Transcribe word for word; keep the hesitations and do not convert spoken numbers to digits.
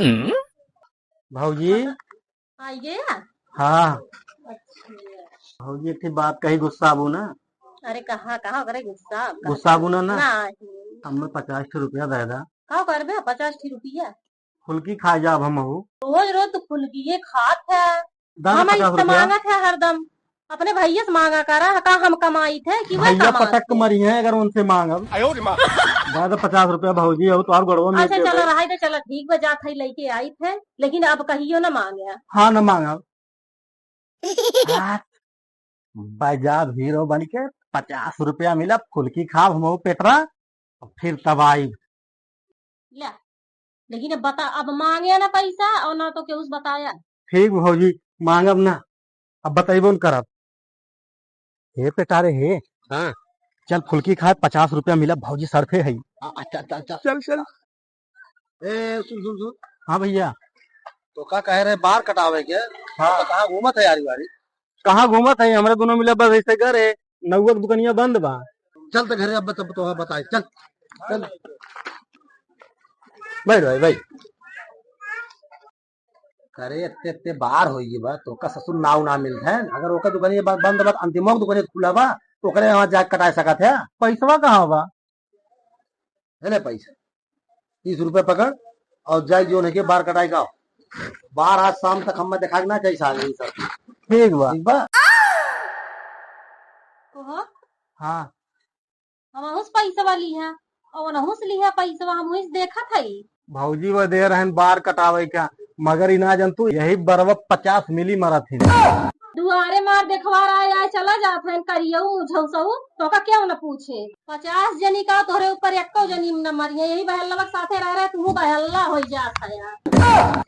भौजी। आइए। हाँ। अच्छा। भौजी, एक ठे बात कही, गुस्सा आबू ना? अरे, कहा, कहा करे गुस्सा? गुस्सा आबू ना, ना? नहीं। हमें पचास ठे रुपया दे दा। का करबे पचास ठे रुपया? फुलकी खा जाब हमहू। रोज रोज तो फुलकिये खात है। दादा, हम पचास इससे रुपया। मांगत है हरदम। अपने भैया से मांगा करा, का हम कमाई थे कि वह भैया कमात पटक थे? मरी हैं अगर उनसे मांगब। आयो रे माँ। दादा, पचास रुपया भौजी हो तो आप गड़वा में अच्छा, दे चलो, दे। रहाई दे, चलो, ठीक बा, जात है, लेके आई थे, लेकिन अब कहियो ना मांगे। हाँ, ना मांगब। हाँ, बाजाब हीरो बन के पचास रुपया मिला, फुलकी खाब हमहू पेटरा, और फिर तब आइब। ले, लेकिन अब बता, अब मांगे ना पैसा और ना तो केहू से बताया। ठीक भौजी, मांगब ना, अब बतैबो न करब। हे पेटा रे हे। हाँ। चल फुलकी खाए, पचास रुपया मिला भौजी, सरफे है। हाँ, अच्छा, अच्छा, अच्छा। चल, चल। ए, सुन, सुन, सुन। हाँ भैया। तो का कहे रहे, बार कटावे के? हाँ। तो कहाँ घूमत है यारी वारी? कहाँ घूमत है, हमरे दोनों मिला बस ऐसे घर है, नौवा के दुकनिया बंद बा। चल तो घरे, अब तब तो बताए, चल, चल। बैठ भाई, बैठ। करे, इतने, इतने बार होई बा, तो का ससुर नाव ना मिलत है। अगर ओकर दुकान ये बा-, बंद बा, अंतिमो के दुकान खुला बा, तो ओकरे वहाँ जाके कटाए सकत है। पैसवा कहाँ बा? है ना पैसा? तीस रुपया पकड़ और जाए जो उनके बार कटाए का। बार आज शाम तक हमें देखा के ना चाहिए सारे ये सब। ठीक बा। ठीक बा? ओहो। हाँ। हमहू से पैसवा लिहा, और ओनहू से लिहा पैसवा, हमहू से देखत हई। भौजी वो दे रहन बार कटावे का, मगर ई ना जन तू, यही बरवा पचास मिली मरत ही। दुआरे मार देखवार आए, आए चला जात है, करियऊ मुझौसऊ, तो का क्यों न पूछे? पचास जनी का तोहरे ऊपर एको जनी न मरिया, यही बहल्लवा के साथे रह रहे, तू बहल्ला हो जात है यार।